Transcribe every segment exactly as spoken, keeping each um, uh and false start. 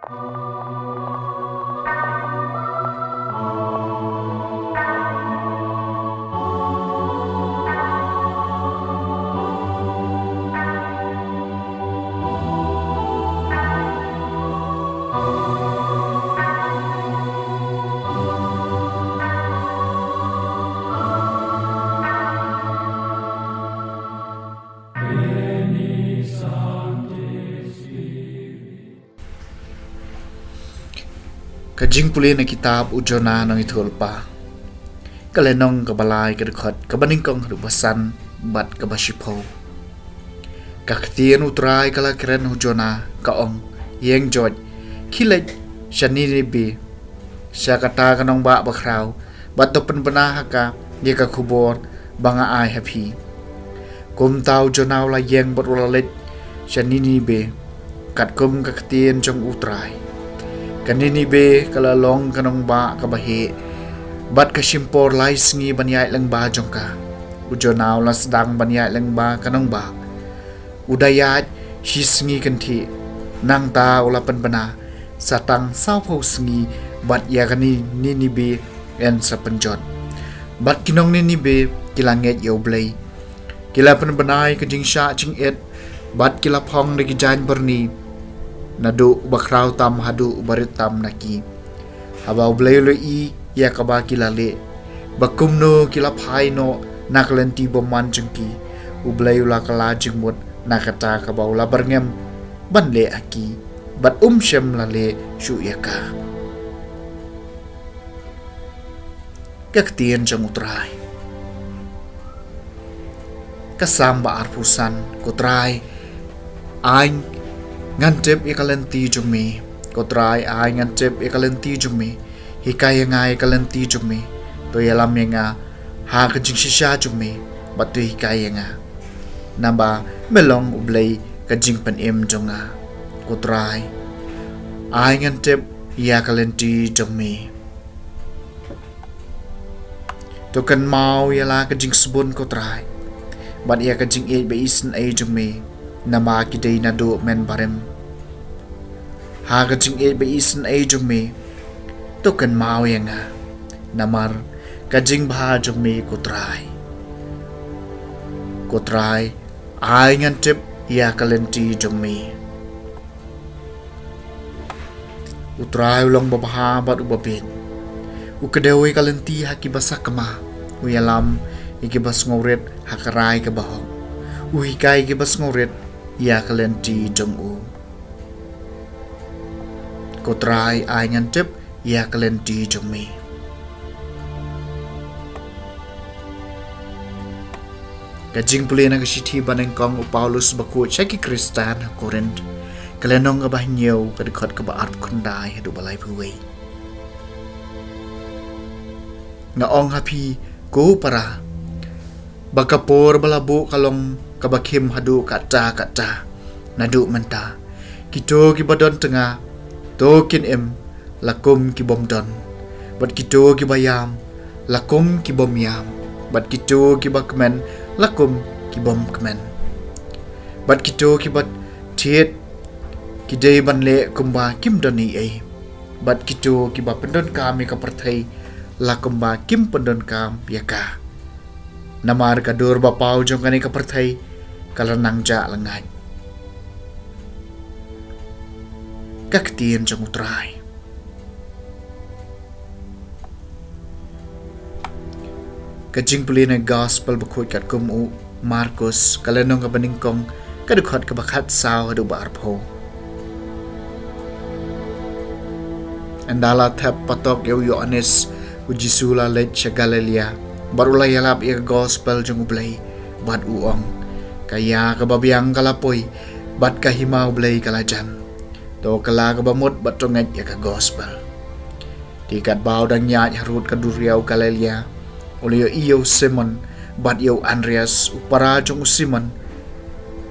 Ka jingpule na kitab u Jonah nongïathuhlypa. Ka lynnong kaba lai, ka dkhot kaba nyngkong haduh ba san bad kaba shiphew. Ka ktien u Trai ka la kren ha u Jonah, ka ong, ïeng joit, khie leit sha Ninibe, sha kata ka nongbah bakhraw, bad to pynbna ha ka ïa ka khubor ba nga ai ha phi. Kumta u Jonah u la ïeng bad u la leit sha Ninibe, katkum ka ktien jong u Trai. Ka Ninibe ka la long ka nongbah kaba heh, bad ka shim por lai sngi ban ïaid lyngba jong ka. U Jonah u la sdang ban ïaid lyngba ka nongbah. U da ïaid shi sngi kynthih, nangta u la pynbna sa tang sawphew sngi, bad ïa ka Ni-, Ninibe yn sa pynjot. Bad ki nong Ninibe ki la ngeit ïa U Blei. Ki la pynbna ïa ka jingshah jingit, bad ki la phong da ki jaiñ byrni, naduh u bakhraw tam haduh u barit tam na ki. Haba U Blei u la ïohi ïa kaba ki la leh, ba kumno ki la phai noh na ka lynti bymman jong ki, U Blei u la kylla jingmut na kata kaba u la byrngem ban leh ha ki, bad um shym la leh shuh ïa ka. Ka ktien jong u Trai. Ka Salm ba arphew san. Ko Trai, ai ngan tip ïa ka lynti jong me. Ko Trai, ai ngan tip ïa ka lynti jong me. Hikai ïa nga ïa ka lynti jong me. To ïalam ïa nga ha ka jingshisha jong me, bad to hikai ïa nga. Naba me long U Blei ka jingpynim jong nga. Ko Trai, ai ngan tip ïa ka lynti jong me. To kynmaw ïa la ka jingsbun, ko Trai, bad ïa ka jingïeit ba isynei jong me, namar ki dei naduh mynbarim. Ha ka jingïeit ba isynei jong me, to kynmaw ïa nga, namar ka jingbha jong me, ko Trai. Ko Trai, ai ngan tip ïa ka lynti jong me. U Trai u long babha bad uba bieit. U kdew ïa ka lynti ha kiba sakma. U ïalam ïa kiba sngewrit ha ka rai kaba hok. U hikai ïa kiba sngewrit ïa ka lynti jong u. Ko Trai, ai ngan tip ïa ka lynti jong me. Ka jingpule na ka shithi ba nyngkong u Paulus bakhuid sha ki Khristan ha Korinth. Ka lynnong kaba hynñiew, ka dkhot kaba arphew khyndai haduh ba laiphew wei. Nga ong ha phi, ko para, ba ka por ba la buh ka long kaba khim haduh katta katta. Naduh mynta, kito kiba don tnga, to kin im la kum ki bym don. Bad kito kiba ïam, la kum ki bym ïam. Bad kito kiba kmen, la kum ki bym kmen. Bad kito kiba thied, ki dei ban leh kumba kim don ei ei. Bad kito kiba pyndonkam ïa ka pyrthei, la kumba kim pyndonkam ïa ka. Namar ka dur ba paw jong kane ka pyrthei, ka la nang jah lyngngait. Ka ktien jong u Trai. Ka jingpule na gospel bakhuid katkum u Markus, ka lynnong kaba nyngkong, ka dkhot kaba khatsaw haduh ba arphew. Ynda la thep patok ïa u Ïoannis, u Jisu u la leit sha Galilea, bad u la ïalap ïa ka gospel jong U Blei, bad u ong, ka ïa kaba biang ka la poi, bad ka hima U Blei ka la jan. To kylla kaba mut bad to ngeit ïa ka gospel. Te katba u dang ïaid harud ka duriaw Galilea, u la ïohi ïa u Simon bad ïa u Andreas, u para jong u Simon,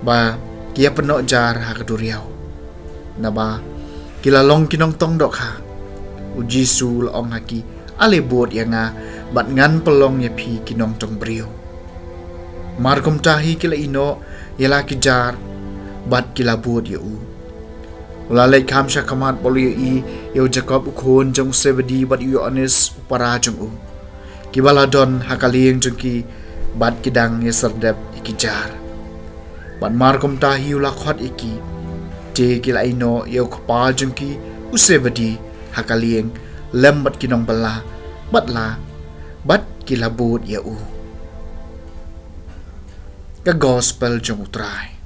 ba ki ïa pynnoh jar ha ka duriaw. Naba ki la long ki nongtong dohkha. U Jisu u la ong ha ki, ale bud ïa nga, bad ngan pynlong ïa phi ki nongtong briew. Mar kumta hi ki la ïehnoh ïa la ki jar, bad ki la bud ïa u. U la leit kham sha khmat bad u la ïohi ïa u Jakob u khun jong u Sebedi bad u Ïoannis u para jong u, kiba la don ha ka lieng jong ki bad ki dang ïa syrdep ïa ki jar. Bad mar kumta hi u la khot ïa ki, te ki la ïehnoh ïa u kpa jong ki u Sebedi ha ka lieng lem bad ki nongbylla, bad la bad ki la bud ïa u. Ka Gospel jong U Trai.